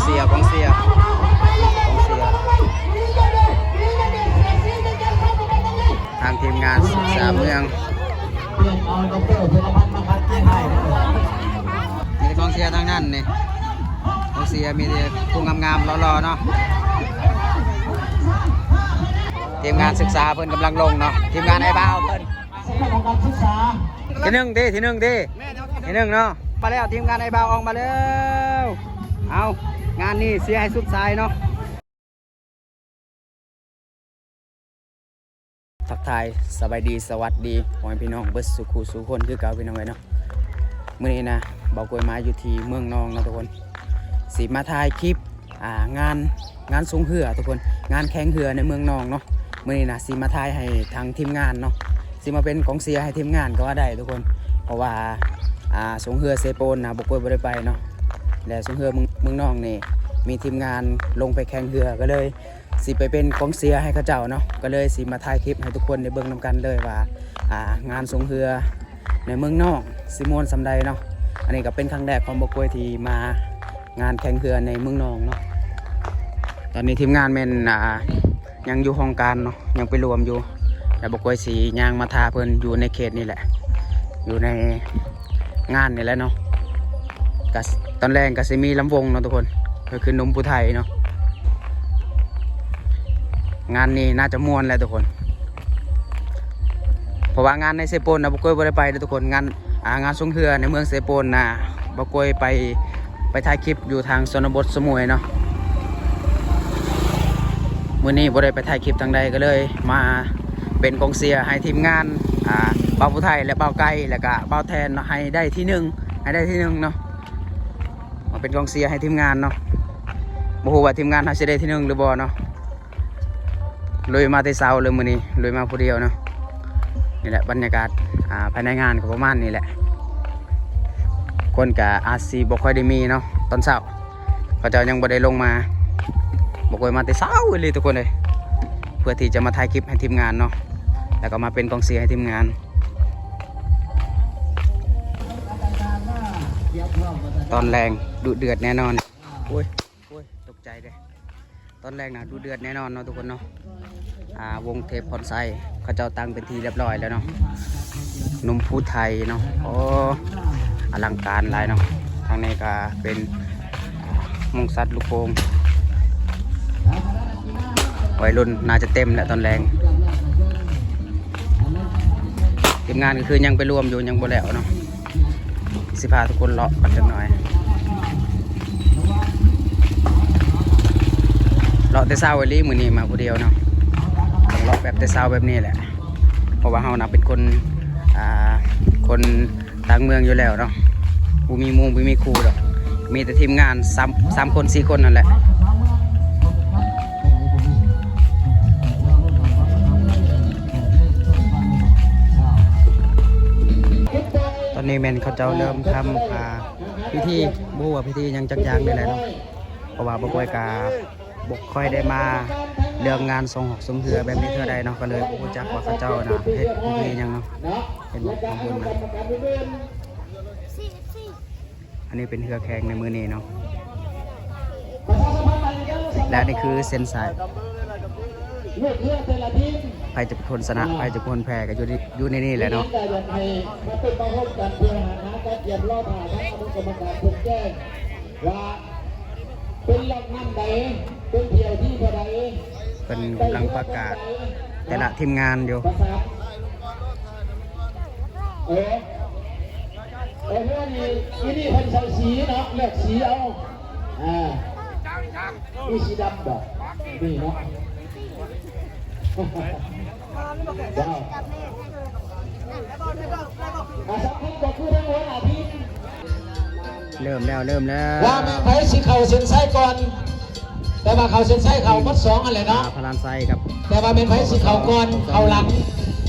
ເຊຍ ກອງເຊຍ ກອງເຊຍ ທາງທີມງານສຶກສາເມືອງ ມີແຕ່ກອງເຊຍທັງນັ້ນນີ້ ກອງເຊຍມີແຕ່ຜູ້ງາມໆ ຫຼໍ່ໆ ເນາະ. ທີມງານສຶກສາເພິ່ນກຳລັງລົງເນາະ ທີມງານອ້າຍບ່າວເພິ່ນ ທີໜຶ່ງຕິ ທີໜຶ່ງຕິ ທີໜຶ່ງເນາະ. ມາແລ້ວ ທີມງານອ້າຍບ່າວອອກມາແລ້ວ. ເອົາ ງານນີ້ເຊຍໃຫ້ສຸດສາຍເນາະ. ທັກທາຍສະບາຍດີ ສະຫວັດດີພໍ່ແມ່ພີ່ນ້ອງເບິດສູ່ຄູ່ສູ່ຄົນຄືເກົ່າພີ່ນ້ອງເອີຍເນາະ. ມື້ນີ້ນະ ບ່າວກວຍມາຢູ່ທີ່ເມືອງນອງເນາະທຸກຄົນ ຊິມາຖ່າຍຄລິບ ອ່າ ງານ ງານສົງເຮືອທຸກຄົນ ງານແຂ່ງເຮືອໃນເມືອງນອງເນາະ. ມື້ນີ້ນະ ຊິມາຖ່າຍໃຫ້ທາງທີມງານເນາະ ຊິມາເປັນກອງເຊຍໃຫ້ທີມງານກໍວ່າໄດ້ທຸກຄົນ ເພາະວ່າ ອ່າ ສົງເຮືອເຊໂປນນະ ບ່າວກວຍບໍ່ໄດ້ໄປເນາະ ແລະ ສົງເຮືອເມືອງ ເມືອງນອງນີ້ ມີທີມງານລົງໄປແຂ່ງເຮືອ ກໍເລີຍຊິໄປເປັນກອງເຊຍໃຫ້ເຂົາເຈົ້າເນາະ. ກໍເລີຍຊິມາຖ່າຍຄລິບໃຫ້ທຸກຄົນໄດ້ເບິ່ງນຳກັນເລີຍວ່າ ອ່າ ງານສົງເຮືອໃນເມືອງນອງຊິມ່ວນສ່ຳໃດເນາະ. ອັນນີ້ກໍເປັນຄັ້ງແລກຂອງບ່າວກວຍທີ່ມາ ງານແຂ່ງເຮືອໃນເມືອງນອງເນາະ. ຕອນນີ້ທີມງານແມ່ນ ອ່າ ຍັງຢູ່ຫ້ອງການເນາະ ຍັງໄປລວມຢູ່ ແລ້ວບ່າວກວຍຊິຍ່າງມາຖ້າເພິ່ນຢູ່ໃນເຂດນີ້ແຫຼະ ຢູ່ໃນງານນີ້ແຫຼະເນາະ. ກະຕອນແລງກະຊິມີລຳວົງເນາະທຸກຄົນ ກໍຄືໜຸ່ມຜູ້ໄທເນາະ. ງານນີ້ໜ້າຈະມ່ວນແຫຼະທຸກຄົນ ເພາະວ່າງານໃນເຊໂປນນະ ບ່າວກວຍບໍ່ໄດ້ໄປເດີທຸກຄົນ. ງານ ອ່າ ງານສົງເຮືອໃນເມືອງເຊໂປນນະ ບ່າວກວຍໄປ ໄປຖ່າຍຄລິບຢູ່ທາງຊົນນະບົດສະໝວຍເນາະ. ມື້ນີ້ບໍ່ໄດ້ໄປຖ່າຍຄລິບທາງໃດ ກໍເລີຍມາເປັນກອງເຊຍໃຫ້ທີມງານ ອ່າ ບ່າວຜູ້ໄທ ແລະ ບ່າວໄກ່ ແລະກະບ່າວແທນເນາະ ໃຫ້ໄດ້ທີໜຶ່ງ ໃຫ້ໄດ້ທີໜຶ່ງເນາະ. ມາເປັນກອງເຊຍໃຫ້ທີມງານເນາະ ບໍ່ຮູ້ວ່າທີມງານເຮົາຊິໄດ້ທີໜຶ່ງຫຼືບໍ່ເນາະ. ລຸຍມາແຕ່ເຊົ້າເລີຍມື້ນີ້ ລຸຍມາຜູ້ດຽວເນາະ. ນີ້ແຫຼະບັນຍາກາດ ອ່າ ພາຍໃນງານກໍປະມານນີ້ແຫຼະ ຄົນກໍອາດຊິບໍ່ຄ່ອຍໄດ້ມີເນາະ ຕອນເຊົ້າເຂົາເຈົ້າຍັງບໍ່ໄດ້ລົງມາ. ບ່າວກວຍມາແຕ່ເຊົ້າອີ່ຫຼີທຸກຄົນເອີຍ ເພື່ອທີ່ຈະມາຖ່າຍຄລິບໃຫ້ທີມງານເນາະ ແລ້ວກໍມາເປັນກອງເຊຍໃຫ້ທີມງານ. ຕອນແລງດຸເດືອດແນ່ນອນ. ໂອ້ຍ ໂອ້ຍ ຕົກໃຈເດ້. ຕອນແລກນະດຸເດືອດແນ່ນອນເນາະທຸກຄົນເນາະ. ອ່າ ວົງເທບພອນໄຊເຂົາເຈົ້າຕັ້ງເປັນທີ່ຮຽບຮ້ອຍແລ້ວເນາະ ໜຸ່ມພູໄທເນາະ. ໂອ້ ອະລັງການຫຼາຍເນາະ. ທາງນີ້ກໍເປັນ ອ່າ ມົງສັດລູກໂປ່ງ ໄວລຸ້ນໜ້າຈະເຕັມແຫຼະຕອນແລງ. ທີມງານກໍຄືຍັງໄປລວມຢູ່ ຍັງບໍ່ແລ້ວເນາະ. ຊິພາທຸກຄົນເລາະກັນຈັກໜ້ອຍ ເລາະແຕ່ເຊົ້າອີ່ຫຼີ ມື້ນີ້ມາຜູ້ດຽວເນາະ. ຕ້ອງເລາະແບບແຕ່ເຊົ້າແບບນີ້ແຫຼະ ເພາະວ່າເຮົານະເປັນຄົນ ອ່າ ຄົນຕ່າງເມືອງຢູ່ແລ້ວເນາະ ບໍ່ມີໝູ່ບໍ່ມີຄູ່ດອກ ມີແຕ່ທີມງານສາມ ສາມຄົນສີ່ຄົນນັ້ນແຫຼະ. ຕອນນີ້ແມ່ນເຂົາເຈົ້າເລີ່ມທຳ ອ່າ ພິທີ ບໍ່ຮູ້ວ່າພິທີຫຍັງຈັກຢ່າງນີ້ແຫຼະເນາະ ເພາະວ່າບ່າວກວຍກະບໍ່ຄ່ອຍໄດ້ມາເລື່ອງງານສອງຮອກສົງເຮືອແບບນີ້ເທື່ອໃດເນາະ ກໍເລີຍບໍ່ຮູ້ຈັກວ່າເຂົາເຈົ້ານະເຮັດພິທີຫຍັງເນາະ. ເຫັນບໍ່ ທາງເທິງນະ ອັນນີ້ເປັນເຮືອແຂ່ງໃນມື້ນີ້ເນາະ ແລະ ອັນນີ້ຄືເສັ້ນສາຍ ໃຜຈະເປັນຄົນຊະນະ ໃຜຈະເປັນຄົນແພ້ ກໍຢູ່ໃນ ຢູ່ໃນນີ້ແຫຼະເນາະ. ເພິ່ນກຳລັງປະກາດແຕ່ລະທີມງານຢູ່. ເອີ ເອີ ເຮືອນີ້ ອີນີ້ເພິ່ນໃສ່ສີເນາະ ເລືອກສີເອົາ. ອ່າ ມີສີດຳບໍ່? ມີເນາະ. ເລີ່ມແລ້ວ ເລີ່ມແລ້ວ ວ່າແມ່ນໃຜຊິເຂົ້າເສັ້ນໄຊກ່ອນ ແຕ່ວ່າເຂົ້າເສັ້ນໄຊເຂົ້າໝົດສອງຫັ້ນແຫຼະເນາະ. ອ່າ ພະລານໄຊກັບ ແຕ່ວ່າແມ່ນໃຜຊິເຂົ້າກ່ອນ ເຂົ້າຫຼັງ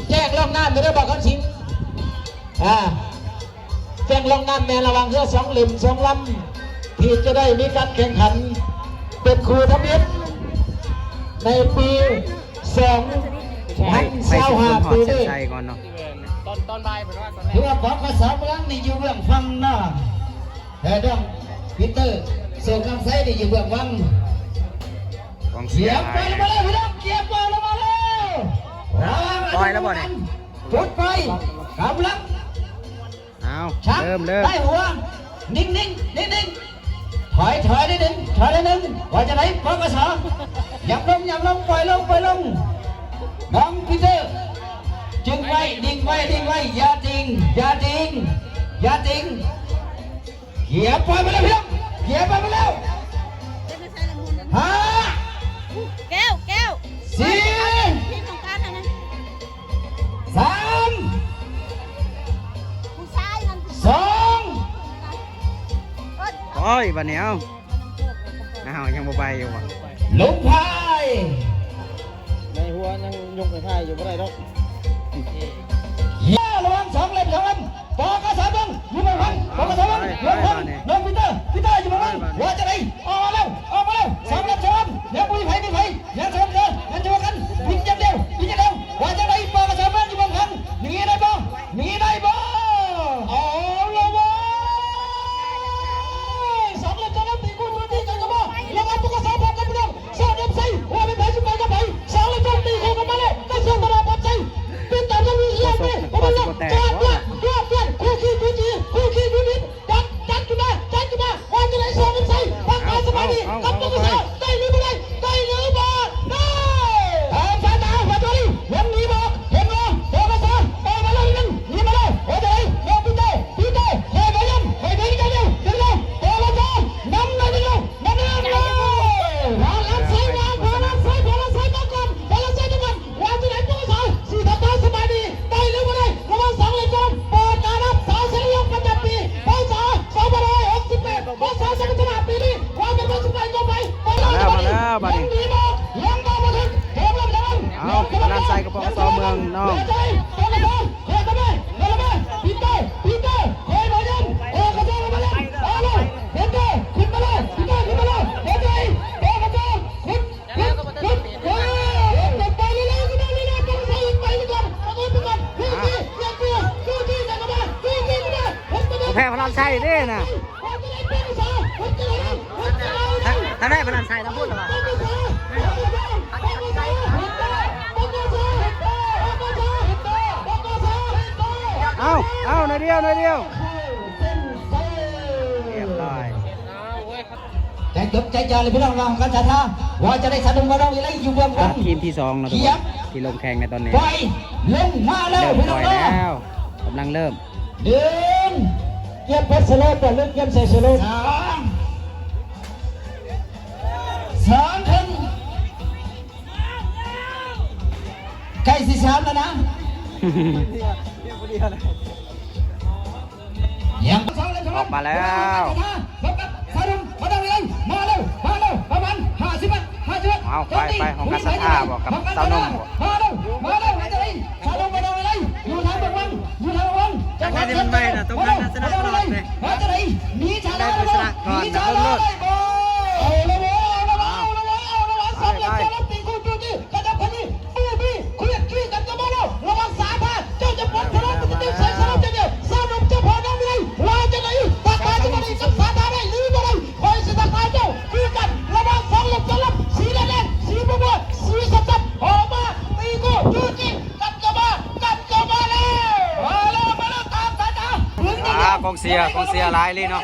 ແຈ້ງລ່ວງໜ້າໄດ້ເດີ ບ່າວຄຳສິງ. ອ່າ ແຈ້ງລ່ວງໜ້າແມ່ນລະຫວ່າງເຮືອສອງເຫຼັ້ມສອງລຳ ທີ່ຈະໄດ້ມີການແຂ່ງຂັນເປັນຄູ່ທຳອິດໃນປີສອງພັນຊາວຫ້າປີນີ້. ເຮືອຂອງກະເສົາເມືອງນີ້ຢູ່ເບື້ອງຝັ່ງເນາະ ແລະ ນ້ອງປີເຕີ ໂຊກຳໄຊນີ້ຢູ່ເບື້ອງຫຼັງ ກອງເຊຍ ກຽມປ່ອຍລົງມາແລ້ວພີ່ນ້ອງ ກຽມປ່ອຍລົງມາແລ້ວ ປ່ອຍແລ້ວບໍ່ນີ້? ຈຸດໄຟກຳລັງ ອ້າວ ເລີ່ມ ເລີ່ມ ໃຕ້ຫົວ ນິ່ງໆ ນິ່ງໆ ຖອຍ ຖອຍນິດໜຶ່ງ ຖອຍນິດໜຶ່ງ ວ່າຈັ່ງໃດ ປກສ ຫຍັບລົງ ຫຍັບລົງ ປ່ອຍລົງ ປ່ອຍລົງ ນ້ອງປີເຕີ ຈຶ່ງໄວ້ ນິ່ງໄວ້ ນິ່ງໄວ້ ຢ່າຕິງ ຢ່າຕິງ ຢ່າຕິງ ເກຍປ່ອຍໄປແລ້ວພີ່ນ້ອງ ເກຍປ່ອຍໄປແລ້ວ ຫ້າ ແກ້ວ ແກ້ວ ສີ່ ສາມ ສອງ ໂອ້ຍ ບາດນີ້ເອົາ ອ້າວ ຍັງບໍ່ໄປຢູ່ບໍ່? ລົງພາຍ ໃນຫົວຍັງຍົກໄປພາຍຢູ່ບໍ່ໄດ້ດອກ ລະວັງສອງເລັບ ສອງເລັບ ປກສ ເບິ່ງ ຢູ່ເບື້ອງຫຼັງ ປກສ ເບິ່ງ ຢູ່ເບື້ອງຫຼັງ ນ້ອງປີເຕີ ປີເຕີ ຢູ່ເບື້ອງຫຼັງ ວ່າຈັ່ງໃດ ອອກມາແລ້ວ ອອກມາແລ້ວ ສອງເລັບ ສອງເລັບ ຍັງບໍ່ມີໃຜ ມີໃຜ ຍັງສະເໝີກັນ ຍັງສະເໝີກັນ ວິນຢ່າງດຽວ ວິນຢ່າງດຽວ ວ່າຈັ່ງໃດ ປກສ ເບິ່ງ ຢູ່ເບື້ອງຫຼັງ ໜີໄດ້ບໍ່ ໜີໄດ້ບໍ່? ເອົາລະເວີຍ ສອງເລັບ ສອງເລັບ ຕີຄູ່ໂຈມຕີກັນເຂົ້າມາ ລະວັງ ປກສ ພົບກັບພີ່ນ້ອງ ສອງເອັບຊີ ວ່າແມ່ນໃຜຊິໄປກັບໃຜ ສອງເລັບ ໂຈມຕີເຂົ້າກັນມາແລ້ວ ກະຊວນຕະຫຼາດປັບໃສ ປິດຕາມທາງນີ້ ໂຄສົກ ໂຄສົກ ຊິບໍ່ແຕກ ດຽວ ດຽວ ຄູ່ຂີ້ຈູຈີ ຄູ່ຂີ້ດູດິນ ດັນ ດັນຂຶ້ນມາ ດັນຂຶ້ນມາ ວ່າຈັ່ງໃດ ສອງເອັບຊີ ທັກທາຍສະບາຍດີ ເອົາ ກັບ ເອົາ ປກສ ໄດ້ຫຼືບໍ່ໄດ້ ໄດ້ຫຼືບໍ່ໄດ້? ຕາມສາຍຕາ ວ່າຕົວນີ້ ຍັງໜີບໍ່ອອກ ເຫັນບໍ່ ປກສ ອອກມາແລ້ວໜຶ່ງ ໜີມາແລ້ວ ວ່າຈັ່ງໃດ ນ້ອງປີເຕີ ປີເຕີ ຂ້ອຍບໍ່ຍອມ ຂ້ອຍເດີນຢ່າງດຽວ ເດີນເລີຍ ປກສ ນຳໜ້ອຍໜຶ່ງ ນຳໜ້ອຍໜຶ່ງ ພາລາໄຊມາ ພາລາໄຊ ພາລາໄຊມາກ່ອນ ພາລາໄຊມາກ່ອນ ວ່າຈັ່ງໃດ ປກສ ຊິທັກທາຍສະບາຍດີ ໄດ້ຫຼືບໍ່ໄດ້ ລະຫວ່າງສອງເລັບ ເປີດການຮັບສາວເສລີວົງປະຈຳປີ ພ.ສ. ສອງພັນຫ້າຮ້ອຍຫົກສິບແປດ ພ.ສ. ສາມັນຊະນະປີນີ້ ວ່າແມ່ນວ່າຊິໄປກໍໄປ ມາແລ້ວ ມາແລ້ວ ບາດນີ້ ຍັງດີບໍ່ ຍັງບໍ່ມາເຖິງ ເອົາ ພະລານໄຊກັບ ປກສ ເມືອງນອງ ເຂົ້າມາ ເຂົ້າມາ ປີເຕີ ປີເຕີ ຂ້ອຍບໍ່ຍອມ ປກສ ເຂົ້າມາແລ້ວ ເອົາເລີຍ ປີເຕີ ຂຶ້ນມາເລີຍ ປີເຕີ ຂຶ້ນມາເລີຍ ເຂົ້າໃຈ ປກສ ຂຶ້ນ ບໍ່ແພ້ພະລານໄຊເດ້ນະ ທາງໃນພະລານໄຊທາງພຸ້ນລະຫວາ ເອົາ ເອົາ ໜ້ອຍດຽວ ໜ້ອຍດຽວ ຮຽບຮ້ອຍ. ໃຈຈົດໃຈຈ່ອຍເລີຍພີ່ນ້ອງເນາະ ກັນສາທາ ວ່າຈະໄດ້ສາວໜຸ່ມມາລອງວິໄລຢູ່ເບື້ອງຫຼັງ ທີມທີສອງເນາະ ທີ່ລົງແຂ່ງໃນຕອນນີ້ ປ່ອຍລົງມາແລ້ວ ເລີ່ມປ່ອຍແລ້ວ ກຳລັງເລີ່ມ ໜຶ່ງ ກຽມເພັດສະໂລບ ຫຼືກຽມໃສ່ສະໂລບ ສອງ ສອງ ຂຶ້ນ ໃກ້ຊິສາມແລ້ວນະ ອອກມາແລ້ວ ມາແລ້ວ ມາແລ້ວ ປະມານຫ້າສິບເມັດ ຫ້າສິບເມັດ ເອົາ ໄປ ໄປ ຫ້ອງການສາທາບໍ ກັບສາວໜຸ່ມບໍ ມາແລ້ວ ມາແລ້ວ ມາຈາກໃດ ສາວໜຸ່ມ ມາຈາກໃດ ຢູ່ທາງເບື້ອງຫຼັງ ຢູ່ທາງເບື້ອງຫຼັງ ທາງໃນມັນໄປນະ ຕົງທາງນັ້ນຊະນະຕະຫຼອດເລີຍ ມາຈາກໃດ ມີຊາລາ ໄດ້ໄປຊະນະກ່ອນ ເບິ່ງໂລດ ເອົາລະເວີຍ ເອົາລະເວີຍ ເອົາລະເວີຍ ເອົາລະເວີຍ ສຳລັບສາວໜຸ່ມ ຕີຄູ່ຈູຈີ ຂະຫຍັບຂະຫຢີ້ ຕູ້ບີ ຂຽດຂີ້ກັນກັບມາແລ້ວ ລະວັງສາທາ ເຈົ້າຈະປົດພະລັງ ເຈົ້າຈະໃສ່ສະເລັບເຈົ້າ ສາວໜຸ່ມເຈົ້າພໍ່ນ້ອງວິໄລ ວ່າຈັ່ງໃດ ທັກທາຍສະບາຍດີກັບສາທາໄດ້ຫຼືບໍ່ໄດ້ ຂ້ອຍຊິທັກທາຍເຈົ້າຄືກັນ ລະຫວ່າງສອງເລັບ ສອງເລັບ ສີແດງ ສີບົວ ສີສັບໆ ອອກມາ ຕີຄູ່ຈູຈີກັນເຂົ້າມາ ກັນເຂົ້າມາແລ້ວ ມາແລ້ວ ມາແລ້ວ ຕາມສາຍຕາ ອ່າ ກອງເຊຍ ກອງເຊຍຫຼາຍເລີຍເນາະ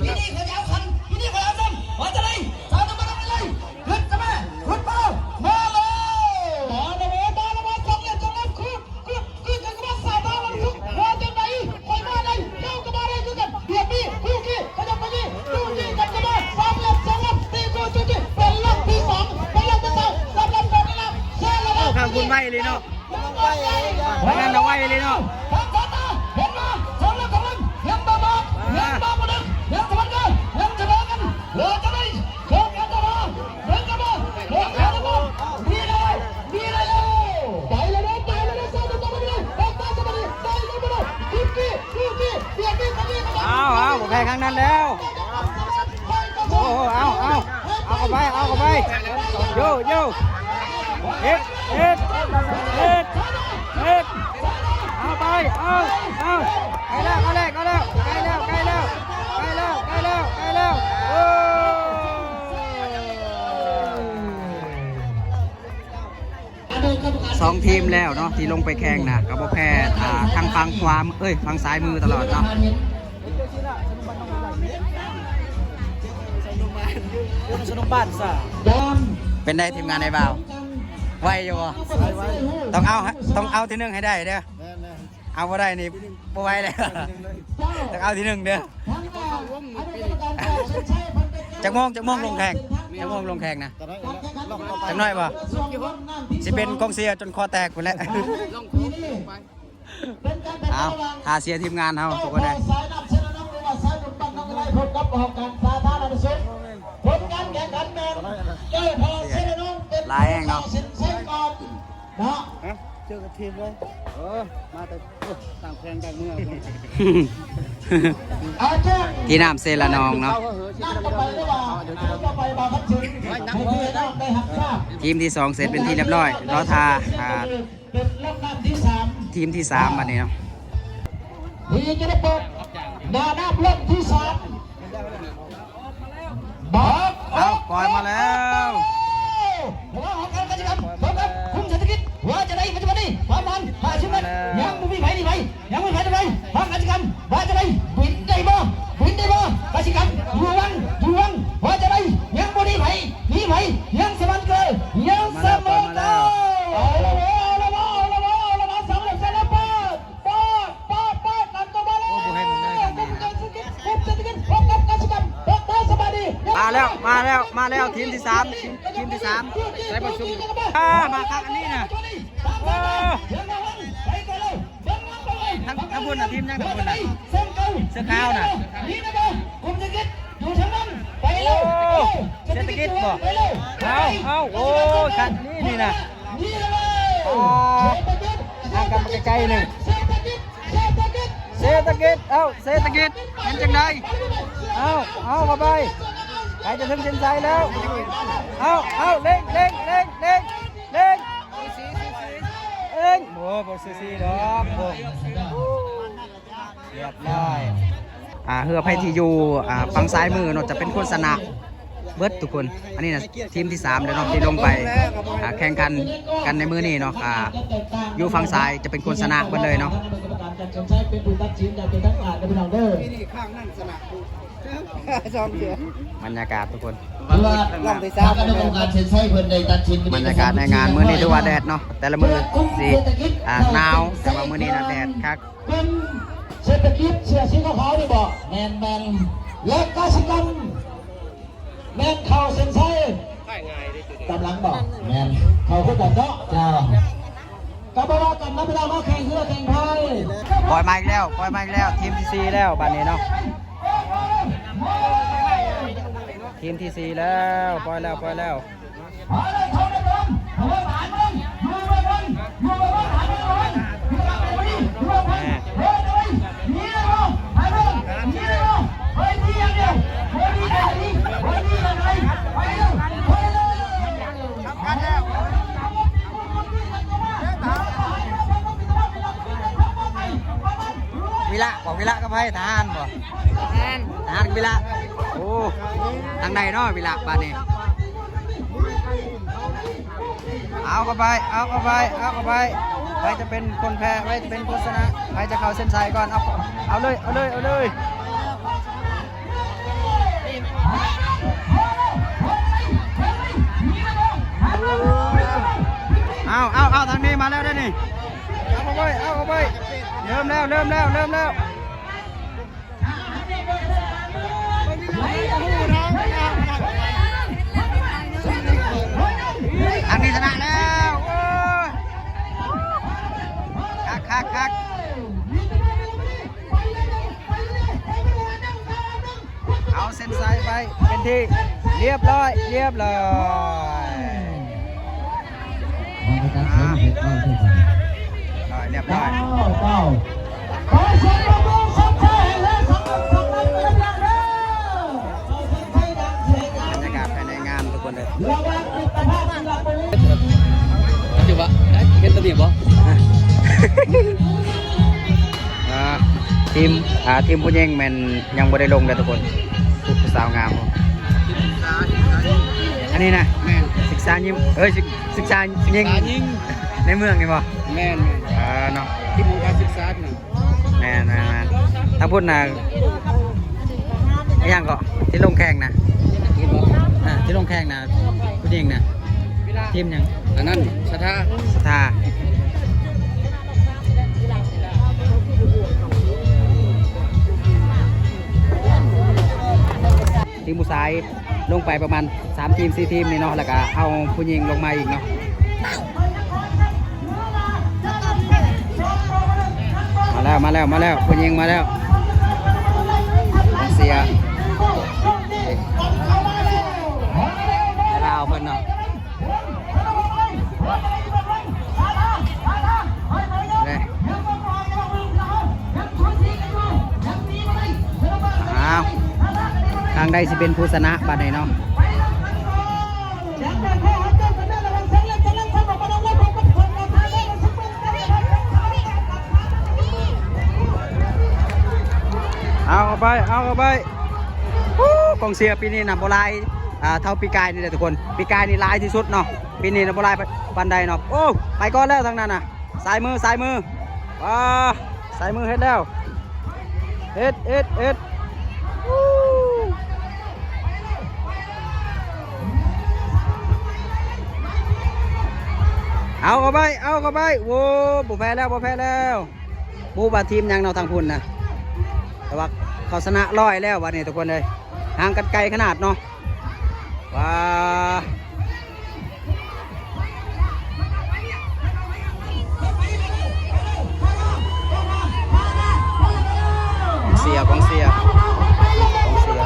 ທີ່ນີ້ເຂົາຈະເອົາຄັນ ທີ່ນີ້ເຂົາຈະເອົາຄັນ ວ່າຈັ່ງໃດ ສາວໜຸ່ມ ມາແລ້ວ ຂຶ້ນກັນມາ ຂຶ້ນມາ ມາເລີຍ ມາແລ້ວເວີຍ ມາແລ້ວເວີຍ ສອງເລັບ ສອງເລັບ ຂຶ້ນ ຂຶ້ນ ຂຶ້ນກັນມາ ສາວຕາວັນສຸກ ວ່າຈັ່ງໃດ ຂ້ອຍມາໄດ້ ເຈົ້າກໍມາໄດ້ຄືກັນ ດຽວນີ້ ຄູ່ຂີ້ ຂະຫຍັບຂະຫຢີ້ ຈູຈີກັນເຂົ້າມາ ສອງເລັບ ສອງເລັບ ຕີຄູ່ຈູຈີ ເປັນລັກທີສອງ ເປັນລັກທີສອງ ສຳລັບກອງກິລາ ເຊີນເລີຍ ເອົາ ຂ້າງພຸ້ນໄວເລີຍເນາະ ທາງນັ້ນນະໄວເລີຍເນາະ ທາງສາຍຕາ ເຫັນບໍ່ ສອງເລັບ ສອງເລັບ ຍັງບໍ່ບອກ ຍັງບໍ່ບອກ ຍັງສະເໝີກັນ ຍັງສະເໝີກັນ ວ່າຈັ່ງໃດ ເອົາ ເອົາ ບໍ່ແພ້ທາງນັ້ນແລ້ວ ໂອ້ໂຫ ເອົາ ເອົາ ເອົາເຂົ້າໄປ ເອົາເຂົ້າໄປ ໂຢ ໂຢ ເຮັດ ເຮັດ ເຮັດ ເຮັດ ເອົາໄປ ເອົາ ເອົາ ໃກ້ແລ້ວ ໃກ້ແລ້ວ ໃກ້ແລ້ວ ໃກ້ແລ້ວ ໃກ້ແລ້ວ ໃກ້ແລ້ວ ໃກ້ແລ້ວ ໃກ້ແລ້ວ ໂອ້ ສອງທີມແລ້ວເນາະ ທີ່ລົງໄປແຂ່ງນະ ກໍບໍ່ແພ້ ອ່າ ທາງຝັ່ງຂວາ ເອີຍ ຝັ່ງຊ້າຍມືຕະຫຼອດເນາະ. ເປັນໃດທີມງານອ້າຍບ່າວ ໄວຢູ່ບໍ່? ຕ້ອງເອົາ ຕ້ອງເອົາທີໜຶ່ງໃຫ້ໄດ້ເດີ. ເອົາບໍ່ໄດ້ນີ້ບໍ່ໄຫວແລ້ວ ຕ້ອງເອົາທີໜຶ່ງເດີ. ຈັກໂມງ ຈັກໂມງລົງແຂ່ງ ຈັກໂມງລົງແຂ່ງນະ? ຈັກໜ້ອຍບໍ່? ຊິເປັນກອງເຊຍຈົນຄໍແຕກພຸ້ນແຫຼະ. ເອົາ ຖ້າເຊຍທີມງານເຮົາທຸກຄົນເດີ. ສາຍນ້ຳເຊລະນອງ ຫຼືວ່າສາຍບຸນປັນນ້ອງໄລ ພົບກັບຫ້ອງການສາທາລະນະສຸກ. ຜົນການແຂ່ງຂັນແມ່ນເຈົ້າພໍ່ເຊລະນອງເປັນຜູ້ເຂົ້າເສັ້ນໄຊກ່ອນ. ເນາະ ຮະ ເຈີກັບທີມເລີຍ ເອີ ມາແຕ່ ໂອ້ ຕ່າງແຂວງຕ່າງເມືອງ ທີ່ນ້ຳເຊລະນອງເນາະ. ທີມທີສອງເສັດເປັນທີ່ຮຽບຮ້ອຍ ລໍຖ້າ ອ່າ ທີມທີສາມບັດນີ້ເນາະ. ທີ່ຈະໄດ້ເປີດໜ້ານ້ຳເລື່ອງທີສາມ ບາກ ເອົາ ປ່ອຍມາແລ້ວ ພວກເຮົາຂອງການກະສິກຳ ພວກເຮົາຄຸມເສດຖະກິດ ວ່າຈະໄດ້ປັດຈຸບັນນີ້ ປະມານຫ້າສິບແມັດ ຍັງບໍ່ມີໃຜໜີໄປ ຍັງບໍ່ມີໃຜໜີໄປ ພາກກະສິກຳ ວ່າຈະໄດ້ ບິນໄດ້ບໍ່ ບິນໄດ້ບໍ່ ກະສິກຳ ຢູ່ວັງ ຢູ່ວັງ ວ່າຈະໄດ້ ຍັງບໍ່ໜີໄປ ໜີໄປ ຍັງສະໝັ້ນເກີ ຍັງສະໝັ້ນເກີ. ເອົາລະເວີ ເອົາລະເວີ ເອົາລະເວີ ເອົາລະເວີ ສຳເລັບ ສຳເລັບ ເປີດ ເປີດ ເປີດ ເປີດ ຕັດຕົວມາແລ້ວ ໂອ້ ບໍ່ເຫັນເລີຍ ກຸມເສດຖະກິດ ກຸມເສດຖະກິດ ພົບກັບກະສິກຳ ເປີດຕົວສະບາຍດີ ມາແລ້ວ ມາແລ້ວ ມາແລ້ວ ທີມທີສາມ ທີມ ທີມທີສາມ ໃສ່ປະຊຸມ ອ່າ ມາຄັກອັນນີ້ນະ ໂອ້ ທາງ ທາງພຸ້ນນະ ທີມຫຍັງທາງພຸ້ນນະ ເສື້ອຂາວນະ ໂອ້ ເສດຖະກິດບໍ່ ເອົາ ເອົາ ໂອ້ຍ ຄັກນີ້ ນີ້ນະ ອໍ ຫາກັນໄກໆໜຶ່ງ ເສດຖະກິດ ເອົ້າ ເສດຖະກິດ ເປັນຈັ່ງໃດ ເອົ້າ ເອົາ ເຂົ້າໄປ ໃກ້ຈະເຖິງເສັ້ນໄຊແລ້ວ ເອົ້າ ເອົ້າ ເລັ່ງ ເລັ່ງ ເລັ່ງ ເລັ່ງ ເລັ່ງ ໂອ້ ບໍ່ສູສີດອກ ໂອ້ ຮຽບຮ້ອຍ ອ່າ ເຮືອໃຜທີ່ຢູ່ ອ່າ ຝັ່ງຊ້າຍມືເນາະ ຈະເປັນຄົນຊະນະເບິດທຸກຄົນ. ອັນນີ້ນະ ທີມທີສາມແລ້ວເນາະ ທີ່ລົງໄປ ອ່າ ແຂ່ງຂັນກັນໃນມື້ນີ້ເນາະ ອ່າ ຢູ່ຝັ່ງຊ້າຍຈະເປັນຄົນຊະນະເບິດເລີຍເນາະ. ບັນຍາກາດທຸກຄົນ ບັນຍາກາດໃນງານມື້ນີ້ຖືວ່າແດດເນາະ ແຕ່ລະມື້ຊິ ອ່າ ໜາວ ແຕ່ວ່າມື້ນີ້ນະແດດຄັກ. ເປັນເສດຖະກິດເສື້ອສີຂາວໆນີ້ບໍ? ແມ່ນໆ ແລະ ກະສິກຳ ແມ່ນເຂົ້າເສັ້ນໄຊ ຕາມຫຼັງບໍ? ແມ່ນ ເຂົ້າຄືກັນເນາະ ເຈົ້າ ກະບໍ່ວ່າກັນເນາະ ພີ່ນ້ອງເນາະ ແຂ່ງເຮືອແຂ່ງພາຍ. ປ່ອຍມາອີກແລ້ວ ປ່ອຍມາອີກແລ້ວ ທີມທີສີ່ແລ້ວບາດນີ້ເນາະ ທີມທີສີ່ແລ້ວ ປ່ອຍແລ້ວ ປ່ອຍແລ້ວ. ວິລະບໍ? ວິລະກັບໃຜ? ທະຫານບໍ? ທະຫານ ທະຫານວິລະ. ໂອ້ ທາງໃດເນາະວິລະບາດນີ້? ເອົາເຂົ້າໄປ ເອົາເຂົ້າໄປ ເອົາເຂົ້າໄປ ໃຜຈະເປັນຄົນແພ້ ໃຜຈະເປັນຄົນຊະນະ ໃຜຈະເຂົ້າເສັ້ນໄຊກ່ອນ ເອົາ ເອົາເລີຍ ເອົາເລີຍ ເອົາເລີຍ. ເອົາ ເອົາ ເອົາ ທາງນີ້ມາແລ້ວເດ້ນີ້ ເອົາເຂົ້າໄປ ເອົາເຂົ້າໄປ ເລີ່ມແລ້ວ ເລີ່ມແລ້ວ ເລີ່ມແລ້ວ. ທາງນີ້ຊະນະແລ້ວ ໂອ້ຍ ຄັກໆໆ. ເອົາເສັ້ນໄຊໄປເປັນທີ່ຮຽບຮ້ອຍ ຮຽບຮ້ອຍ ຮຽບຮ້ອຍ ຮຽບຮ້ອຍ. ບັນຍາກາດພາຍໃນງານທຸກຄົນເດີ ຄືວ່າເຫັນຕະບີບໍ່? ອ່າ ທີມ ອ່າ ທີມຜູ້ຍິງແມ່ນຍັງບໍ່ໄດ້ລົງເດີທຸກຄົນ. ຜູ້ ຜູ້ສາວງາມ ອັນນີ້ນະ ແມ່ນ ສຶກສາຍິງ ເອີຍ ສຶກ ສຶກສາຍິງ ສຶກສາຍິງ ໃນເມືອງນີ້ບໍ່? ແມ່ນໆ ເອີເນາະ ທີມຂອງການສຶກສານະ. ແມ່ນໆໆ ທາງພຸ້ນນະ ອີຫຍັງເກາະ ທີ່ລົງແຂ່ງນະ ອ່າ ທີ່ລົງແຂ່ງນະ ຜູ້ຍິງນະ ທີມຫຍັງ? ອັນນັ້ນ ສະຖາ ສະຖາ. ທີມຜູ້ຊາຍລົງໄປປະມານສາມທີມ ສີ່ທີມນີ້ເນາະ ແລ້ວກະເອົາຜູ້ຍິງລົງມາອີກເນາະ. ມາແລ້ວ ມາແລ້ວ ມາແລ້ວ ຜູ້ຍິງມາແລ້ວ. ກອງເຊຍລາວເພິ່ນເນາະ. ອ້າວ ທາງໃດຊິເປັນຜູ້ຊະນະບາດນີ້ເນາະ? ເອົາເຂົ້າໄປ ເອົາເຂົ້າໄປ. ໂອ້ ກອງເຊຍປີນີ້ນະບໍ່ຫຼາຍ ອ່າ ເທົ່າປີກາຍນີ້ແຫຼະທຸກຄົນ. ປີກາຍນີ້ຫຼາຍທີ່ສຸດເນາະ ປີນີ້ນະບໍ່ຫຼາຍປານໃດເນາະ. ໂອ້ ໄປກ່ອນແລ້ວທາງນັ້ນນະ ສາຍມື ສາຍມື ວ້າ ສາຍມືເຮັດແລ້ວ. ເຮັດ ເຮັດ ເຮັດ ເອົາເຂົ້າໄປ ເອົາເຂົ້າໄປ. ໂອ້ ບໍ່ແພ້ແລ້ວ ບໍ່ແພ້ແລ້ວ. ບໍ່ຮູ້ວ່າທີມຫຍັງເນາະທາງພຸ້ນນະ ແຕ່ວ່າເຂົາຊະນະຮ້ອຍແລ້ວບາດນີ້ທຸກຄົນເອີຍ. ຫ່າງກັນໄກຂະໜາດເນາະ. ວ້າ ກອງເຊຍ ກອງເຊຍ ກອງເຊຍ.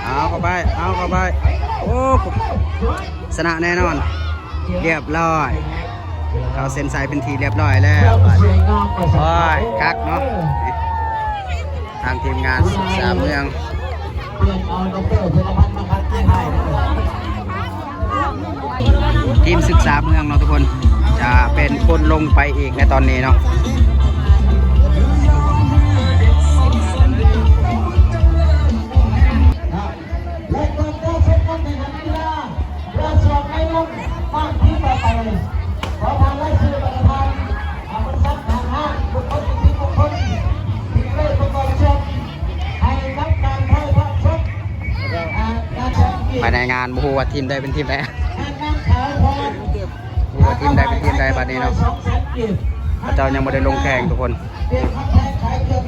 ເອົາເຂົ້າໄປ ເອົາເຂົ້າໄປ. ໂອ້ ຊະນະແນ່ນອນ ລຽບຮ້ອຍ. ເຂົາເສັ້ນໄຊເປັນທີ່ລຽບຮ້ອຍແລ້ວບາດນີ້. ໂອ້ຍ ຄັກເນາະ ທາງທີມງານສຶກສາເມືອງ. ທີມສຶກສາເມືອງເນາະທຸກຄົນ ຈະເປັນຄົນລົງໄປອີກໃນຕອນນີ້ເນາະ. ພາຍໃນງານບໍ່ຮູ້ວ່າທີມໃດເປັນທີມໃດ ບໍ່ຮູ້ວ່າທີມໃດເປັນທີມໃດບາດນີ້ເນາະ. ເຂົາເຈົ້າຍັງບໍ່ໄດ້ລົງແຂ່ງທຸກຄົນ.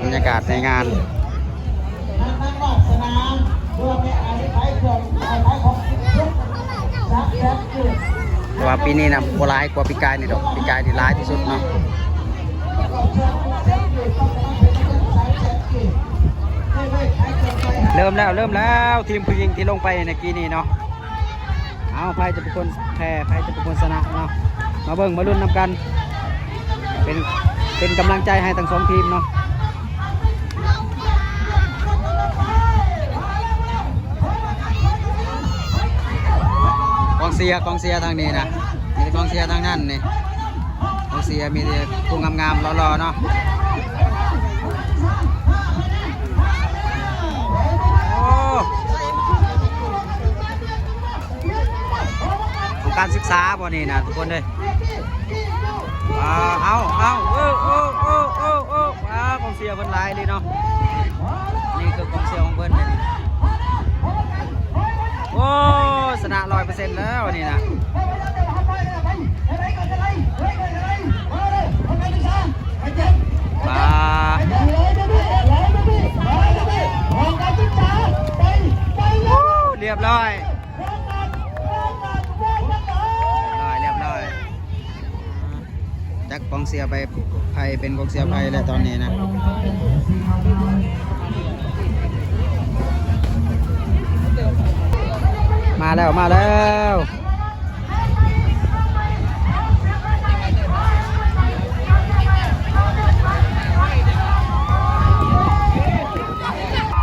ບັນຍາກາດໃນງານ ແຕ່ວ່າປີນີ້ນະບໍ່ຫຼາຍກວ່າປີກາຍນີ້ດອກ ປີກາຍນີ້ຫຼາຍທີ່ສຸດເນາະ. ເລີ່ມແລ້ວ ເລີ່ມແລ້ວ ທີມຜູ້ຍິງທີ່ລົງໄປໃນກີ້ນີ້ເນາະ. ເອົາ ໃຜຈະເປັນຄົນແພ້ ໃຜຈະເປັນຄົນຊະນະເນາະ ມາເບິ່ງມາລຸ້ນນຳກັນ. ເປັນ ເປັນກຳລັງໃຈໃຫ້ທັງສອງທີມເນາະ. ກອງເຊຍ ກອງເຊຍທາງນີ້ນະ ມີແຕ່ກອງເຊຍທາງນັ້ນນີ້. ກອງເຊຍມີແຕ່ຜູ້ງາມໆຫຼໍ່ໆເນາະ. ໂອ້ ຂອງການສຶກສາບໍ່ນີ້ນະທຸກຄົນເອີຍ. ອ່າ ເອົາ ເອົາ ເອີ ໂອ້ ໂອ້ ໂອ້ ໂອ້ ອ່າ ກອງເຊຍເພິ່ນຫຼາຍເລີຍເນາະ. ນີ້ຄືກອງເຊຍຂອງເພິ່ນເດ້ນີ້. ໂອ້ ຊະນະຮ້ອຍເປີເຊັນແລ້ວນີ້ນະ. ປາ ໂອ້ ລຽບຮ້ອຍ ລຽບຮ້ອຍ ລຽບຮ້ອຍ. ຈັກກອງເຊຍໄປ ໃຜເປັນກອງເຊຍໃຜແລ້ວຕອນນີ້ນະ. ມາແລ້ວ ມາແລ້ວ.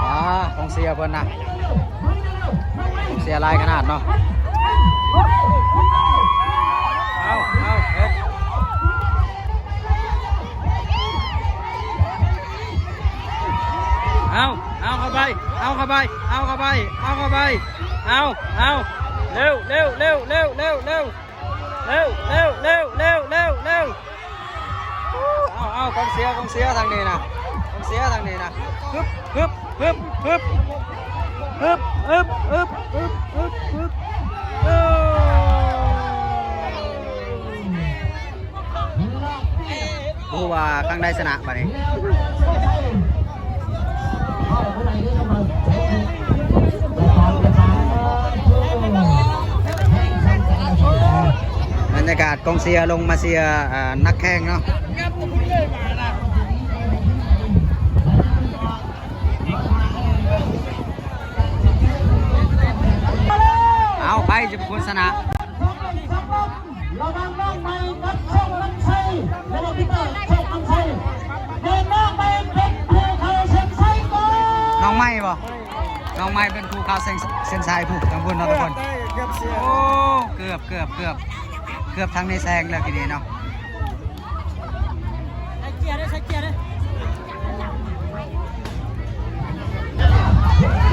ອ່າ ກອງເຊຍເພິ່ນນະ. ສຍຫຼາຍຂະໜາດເນາະ. ເອົາ ເອົາ ເຮັດ ເອົາ ເອົາເຂົ້າໄປ ເອົາເຂົ້າໄປ ເອົາເຂົ້າໄປ ເອົາເຂົ້າໄປ ເອົາ ເອົາ ເລັວ ເລັວ ເລັວ ເລັວ ເລັວ ເລັວ ເອົາ ເອົາ ກອງເຊຍ ກອງເຊຍທາງນີ້ນະ ກອງເຊຍທາງນີ້ນະ ຮຶບ ຮຶບ ຮຶບ ຮຶບ ເອີ ບໍ່ຮູ້ວ່າຂ້າງໃດຊະນະບາດນີ້. ບັນຍາກາດກອງເຊຍລົງມາເຊຍ ອ່າ ນັກແຂ່ງເນາະ. ເອົາ ໃຜຈະເປັນຄົນຊະນະ? ລະຫວ່າງນ້ອງໃໝ່ກັບໂຊກນຳໄຊ ແລະ ປີເຕີໂຊກນຳໄຊ ແມ່ນນ້ອງໃໝ່ເປັນຜູ້ເຂົ້າເສັ້ນໄຊກ່ອນ. ນ້ອງໃໝ່ບໍ່? ນ້ອງໃໝ່ເປັນຜູ້ເຂົ້າເສັ້ນ ເສັ້ນໄຊພຸ້ນ ທາງພຸ້ນເນາະທຸກຄົນ. ໂອ້ ເກືອບ ເກືອບ ເກືອບ ເກືອບທາງໃນແຊງແລ້ວທີນີ້ເນາະ.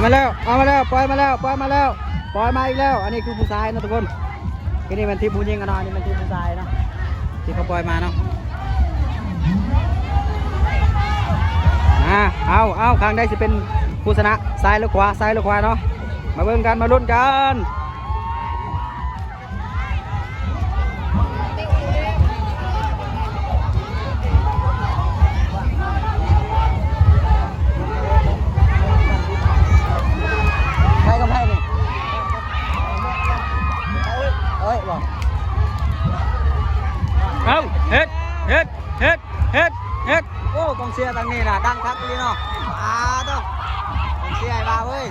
ມາແລ້ວ ເອົາມາແລ້ວ ປ່ອຍມາແລ້ວ ປ່ອຍມາແລ້ວ ປ່ອຍມາອີກແລ້ວ. ອັນນີ້ຄືຜູ້ຊາຍເນາະທຸກຄົນ. ທີ່ນີ້ແມ່ນທີມຜູ້ຍິງເນາະ ອັນນີ້ແມ່ນທີມຜູ້ຊາຍເນາະ ທີ່ເຂົາປ່ອຍມາເນາະ. ອ່າ ເອົາ ເອົາ ຂ້າງໃດຊິເປັນຜູ້ຊະນະ ຊ້າຍຫຼືຂວາ ຊ້າຍຫຼືຂວາເນາະ. ມາເບິ່ງກັນ ມາລຸ້ນກັນ. ໃຜກັບໃຜນີ້? ເອີຍ ບໍ່ ເອົ້າ ເຮັດ ເຮັດ ເຮັດ ເຮັດ ເຮັດ. ໂອ້ ກອງເຊຍທາງນີ້ນະ ດັງຄັກອີ່ຫຼີເນາະ. ອາ ໂທ້ ກອງເຊຍໃຫ້ວ່າເວີຍ.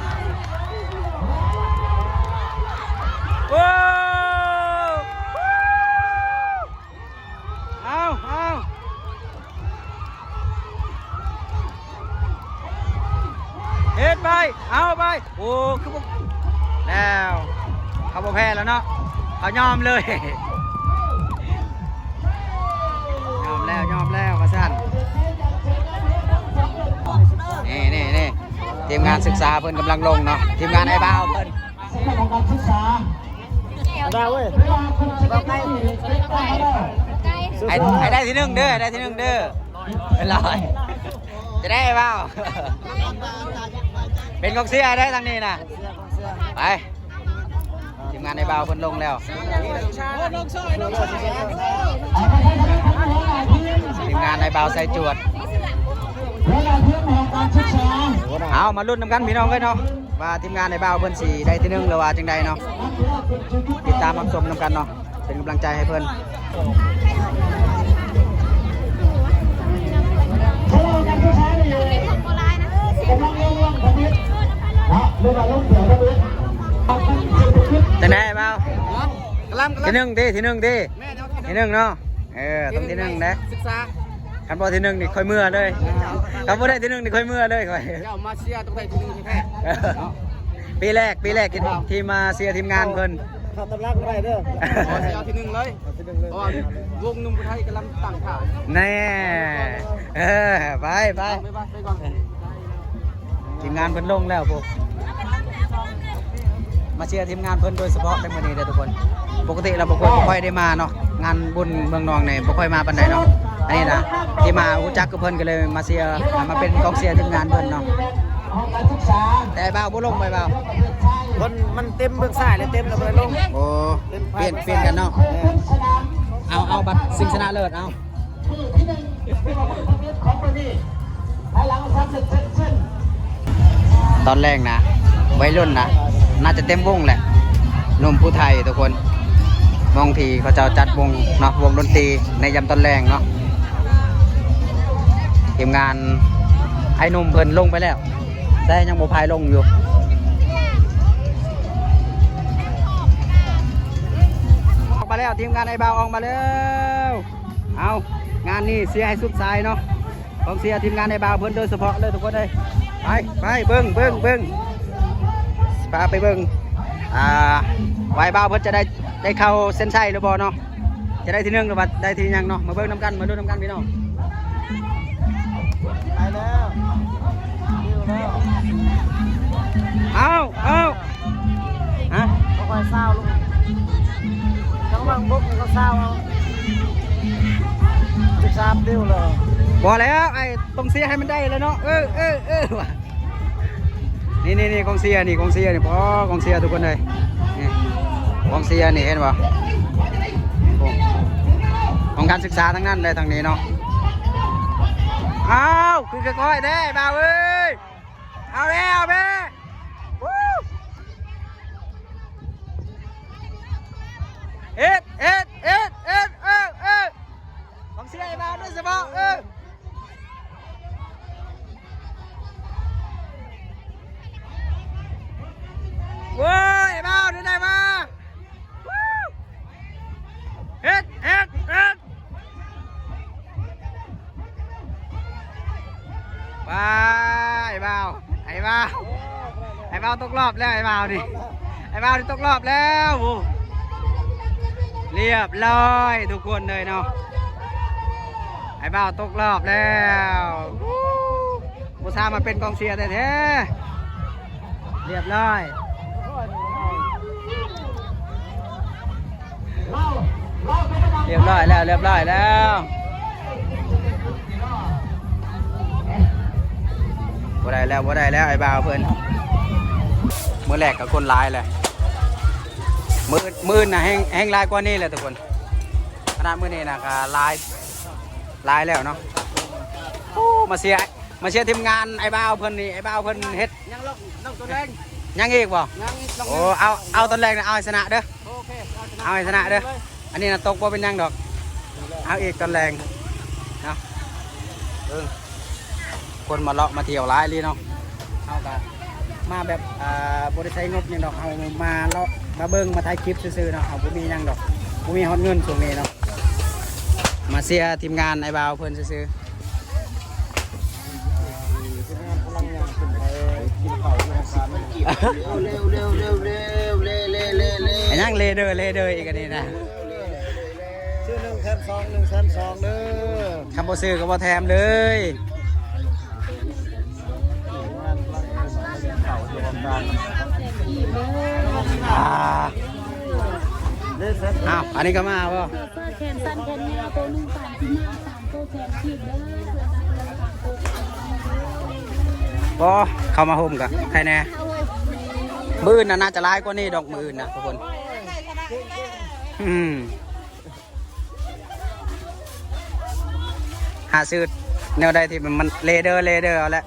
ໂອ້ ເອົາ ເອົາ ເຮັດໄປ ເອົາໄປ. ໂອ້ ຄືບໍ່ ແລ້ວ ເຂົາບໍ່ແພ້ແລ້ວເນາະ ເຂົາຍອມເລີຍ. ຍອມແລ້ວ ຍອມແລ້ວວ່າຊັ້ນ. ນີ້ ນີ້ ນີ້ ທີມງານສຶກສາເພິ່ນກຳລັງລົງເນາະ ທີມງານອ້າຍບ່າວເພິ່ນ. ສຳລັບຂອງການສຶກສາ ດາວເວີຍ ໃຫ້ ໃຫ້ໄດ້ທີໜຶ່ງເດີ ໃຫ້ໄດ້ທີໜຶ່ງເດີ. ເປັນຮ້ອຍ ຈະໄດ້ເວົ້າ ເປັນກອງເຊຍໄດ້ທາງນີ້ນະ. ໄປ ທີມງານອ້າຍບ່າວເພິ່ນລົງແລ້ວ ທີມງານອ້າຍບ່າວໃສ່ຈວດ. ເອົາ ມາລຸ້ນນຳກັນພີ່ນ້ອງເອີຍເນາະ ວ່າທີມງານອ້າຍບ່າວເພິ່ນຊິໄດ້ທີໜຶ່ງ ຫຼືວ່າຈັ່ງໃດເນາະ. ຕິດຕາມຮັບຊົມນຳກັນເນາະ ເປັນກຳລັງໃຈໃຫ້ເພິ່ນ. ຈັ່ງໃດບ່າວ? ທີໜຶ່ງຕິ ທີໜຶ່ງຕິ ທີໜຶ່ງເນາະ. ເອີ ຕ້ອງທີໜຶ່ງເດ້ ສຶກສາ. ຄັນບໍ່ທີໜຶ່ງນີ້ຂ້ອຍເມືອເລີຍ ຄັນບໍ່ໄດ້ທີໜຶ່ງນີ້ຂ້ອຍເມືອເລີຍຂ້ອຍ. ເຈົ້າມາເຊຍຕ້ອງໄດ້ທີໜຶ່ງແທ້ໆ. ເອີ ເນາະ ປີແລກ ປີແລກທີ່ ທີ່ມາເຊຍທີມງານເພິ່ນ. ເຂົ້າຕຳລັງໄດ້ເດີ ຂໍເຊຍທີໜຶ່ງເລີຍ ເອົາທີໜຶ່ງເລີຍ ເພາະວ່າວົງໜຸ່ມຜູ້ໄທກຳລັງຕັ້ງທ່າ. ແນ່ ເອີ ໄປ ໄປ ໄປ ໄປກ່ອນ. ທີມງານເພິ່ນລົງແລ້ວພຸ້ນ ມາເຊຍທີມງານເພິ່ນໂດຍສະເພາະໃນມື້ນີ້ເດີທຸກຄົນ. ປົກກະຕິແລ້ວບໍ່ຄ່ອຍ ບໍ່ຄ່ອຍໄດ້ມາເນາະ ງານບຸນເມືອງນອງນີ້ບໍ່ຄ່ອຍມາປານໃດເນາະ. ອັນນີ້ນະ ທີ່ມາຮູ້ຈັກກັບເພິ່ນກໍເລີຍມາເຊຍ ມາເປັນກອງເຊຍທີມງານເພິ່ນເນາະ. ແຕ່ບ່າວບໍ່ລົງ ບ່າວ ເພິ່ນມັນເຕັມເບື້ອງຊ້າຍ ແລະ ເຕັມແລ້ວບໍ່ໄດ້ລົງ. ໂອ້ ເປັນ ປ່ຽນກັນເນາະ. ເອີ ເອົາ ເອົາບັດຊິງຊະນະເລີດ ເອົາ. ຕອນແລງນະ ໄວລຸ້ນນະ ໜ້າຈະເຕັມວົງແຫຼະ ໜຸ່ມຜູ້ໄທທຸກຄົນ. ໝ່ອງທີ່ເຂົາເຈົ້າຈັດວົງເນາະ ວົງດົນຕີໃນຍາມຕອນແລງເນາະ. ທີມງານອ້າຍໜຸ່ມເພິ່ນລົງໄປແລ້ວ ແຕ່ຍັງບໍ່ພາຍລົງຢູ່. ອອກມາແລ້ວ ທີມງານອ້າຍບ່າວອອກມາແລ້ວ. ເອົາ ງານນີ້ເຊຍໃຫ້ສຸດສາຍເນາະ ກອງເຊຍທີມງານອ້າຍບ່າວເພິ່ນໂດຍສະເພາະເລີຍທຸກຄົນເອີຍ. ໄປ ໄປ ເບິ່ງ ເບິ່ງ ເບິ່ງ ພາໄປເບິ່ງ. ອ່າ ວ່າອ້າຍບ່າວເພິ່ນຈະໄດ້ ໄດ້ເຂົ້າເສັ້ນໄຊຫຼືບໍ່ເນາະ ຈະໄດ້ທີໜຶ່ງ ຫຼືວ່າໄດ້ທີຫຍັງເນາະ ມາເບິ່ງນຳກັນ ມາລຸ້ນນຳກັນພີ່ນ້ອງ. ໄປແລ້ວ ເອົາ ເອົາ ຮະ ເຂົາຄ່ອຍຊາວລົງ ທາງຫວ່າງບົກນີ້ເຂົາຊາວເອົາ ສິບສາມຕິວແລ້ວ ບໍ່ແລ້ວ ໄອ້ ຕ້ອງເຊຍໃຫ້ມັນໄດ້ແລ້ວເນາະ ເອີ ເອີ ເອີ ວ່າ ນີ້ໆໆ ກອງເຊຍນີ້ ກອງເຊຍນີ້ ອໍ ກອງເຊຍທຸກຄົນເອີຍ ນີ້ ກອງເຊຍນີ້ ເຫັນບໍ່ ໂອ້ ຫ້ອງການສຶກສາທັງນັ້ນເລີຍທາງນີ້ເນາະ. ອ້າວ ຄືຄ່ອຍໆແທ້ບ່າວເອີຍ ເອົາແລ້ວແມ່ ເຮັດ ເຮັດ ເຮັດ ເຮັດ ເອີ ເອີ ກອງເຊຍອ້າຍບ່າວໂດຍສະເພາະ ເອີ. ໂອ້ຍ ອ້າຍບ່າວ ໄດ້ມາ ເຮັດ ເຮັດ ເຮັດ ວ້າຍ ອ້າຍບ່າວ ອ້າຍບ່າວ ອ້າຍບ່າວຕົກລອບແລ້ວ ອ້າຍບ່າວນີ້ ອ້າຍບ່າວນີ້ຕົກລອບແລ້ວ ໂອ້ ລຽບລ້ອຍທຸກຄົນເລີຍເນາະ ອ້າຍບ່າວຕົກລອບແລ້ວ. ອຸດສ່າມາເປັນກອງເຊຍແທ້ໆ ລຽບລ້ອຍ ລຽບລ້ອຍແລ້ວ ລຽບລ້ອຍແລ້ວ ບໍ່ໄດ້ແລ້ວ ບໍ່ໄດ້ແລ້ວ ອ້າຍບ່າວເພິ່ນ ມື້ແລກກໍຄົນຫຼາຍແຫຼະ ມື້ອື່ນ ມື້ອື່ນນະແຮ່ງ ແຮ່ງຫຼາຍກວ່ານີ້ແຫຼະທຸກຄົນ ຂະໜາດມື້ນີ້ນະກໍຫຼາຍ ຫຼາຍແລ້ວເນາະ ໂອ້ ມາເຊຍ ມາເຊຍທີມງານອ້າຍບ່າວເພິ່ນນີ້ ອ້າຍບ່າວເພິ່ນເຮັດ ຍັງລອກ ລອກຕອນແລງ ຍັງອີກບໍ່? ຍັງອີກ ໂອ້ ເອົາ ເອົາຕອນແລງນະ ເອົາໃຫ້ຊະນະເດີ ໂອເຄ ເອົາໃຫ້ຊະນະເດີ ເອົາໃຫ້ຊະນະເດີ ອັນນີ້ນະຕົກບໍ່ເປັນຫຍັງດອກ ເອົາອີກຕອນແລງເນາະ ເອີ ຄົນມາເລາະມາທ່ຽວຫຼາຍອີ່ຫຼີເນາະ ເຮົາກະມາແບບ ອ່າ ບໍ່ໄດ້ໃຊ້ງົບຫຍັງດອກ ເຮົາມາເລາະມາເບິ່ງມາຖ່າຍຄລິບຊື່ໆເນາະ ເຮົາບໍ່ມີຫຍັງດອກ ບໍ່ມີຮອດເງິນຊ່ວງນີ້ເນາະ ມາເຊຍທີມງານອ້າຍບ່າວເພິ່ນຊື່ໆ. ອັນຫຍັງເລເດີ ເລເດີອີກອັນນີ້ນະ ຊື້ໜຶ່ງແຖມສອງ ໜຶ່ງແຖມສອງເດີ ຄັນບໍ່ຊື້ກໍບໍ່ແຖມເລີຍ ອ່າ ອ້າວ ອັນນີ້ກໍມາບໍ່? ເສື້ອແຂນສັ້ນແຂນຍາວໂຕໜຶ່ງ ສາມສິບຫ້າ ສາມໂຕແສນກີບເດີ ບໍ່ ເຂົ້າມາໂຮມກະໃຄແດ່ ມື້ອື່ນນະໜ້າຈະຫຼາຍກວ່ານີ້ດອກ ມື້ອື່ນນະທຸກຄົນ ອືມ ຫາຊື້ແນວໃດທີ່ມັນ ເລເດີ ເລເດີ ເອົາແຫຼະ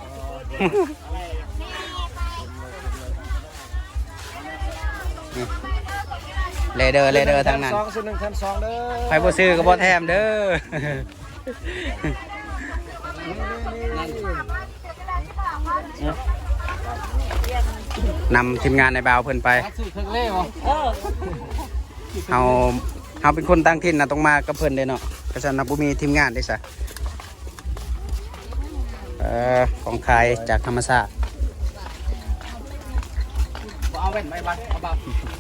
ເລເດີ ເລເດີທັງນັ້ນ ຊື້ໜຶ່ງແຖມສອງເດີ ໃຜບໍ່ຊື້ກໍບໍ່ແຖມເດີ ນຳທີມງານອ້າຍບ່າວເພິ່ນໄປ ເຮົາ ເຮົາເປັນຄົນຕ່າງຖິ່ນນະ ຕ້ອງມາກັບເພິ່ນເດ້ເນາະ ກະຊັ້ນນະ ບໍ່ມີທີມງານເດ້ຊະ ເອີ ຂອງຂາຍຈາກທຳມະຊາດ ບໍ່ເອົາແວ່ນໄວ້ບັດ ເອົາເບົາ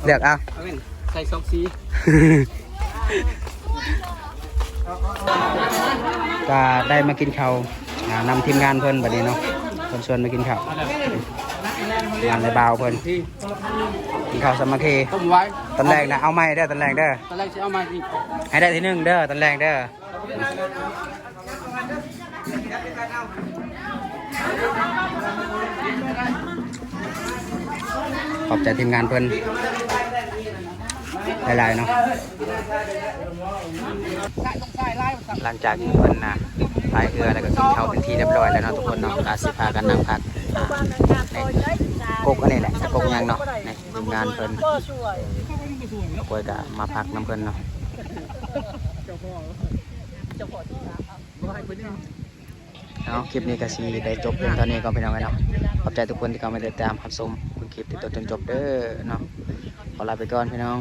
ເລືອກເອົາ ເອົາແວ່ນໃສ່ສອງສີ ກະໄດ້ມາກິນເຂົ້າ ອ່າ ນຳທີມງານເພິ່ນບັດນີ້ເນາະ ເພິ່ນຊວນມາກິນເຂົ້າ ງານອ້າຍບ່າວເພິ່ນ ກິນເຂົ້າສາມັກຄີ ຕົ້ມຫວາຍ ຕອນແລງນະ ເອົາໃໝ່ເດີ ຕອນແລງເດີ ຕອນແລງຊິເອົາໃໝ່ອີກ ໃຫ້ໄດ້ທີໜຶ່ງເດີ ຕອນແລງເດີ ຂອບໃຈທີມງານເພິ່ນຫຼາຍໆເນາະ. ຫຼັງຈາກທີ່ເພິ່ນນະພາຍເຮືອ ແລ້ວກໍກິນເຂົ້າເປັນທີ່ຮຽບຮ້ອຍແລ້ວເນາະທຸກຄົນເນາະ ກໍຊິພາກັນນັ່ງພັກ ອ່າ ໃນກົກອັນນີ້ແຫຼະ ກົກຫຍັງເນາະ ໃນທີມງານເພິ່ນ ກວຍກໍມາພັກນຳເພິ່ນເນາະ. ເນາະ ຄລິບນີ້ກໍຊິໄດ້ຈົບພຽງເທົ່ານີ້ກ່ອນ ພີ່ນ້ອງເອີຍເນາະ. ຂອບໃຈທຸກຄົນທີ່ເຂົ້າມາຕິດຕາມຮັບຊົມເບິ່ງຄລິບແຕ່ຕົ້ນຈົນຈົບເດີເນາະ. ຂໍລາໄປກ່ອນ ພີ່ນ້ອງ.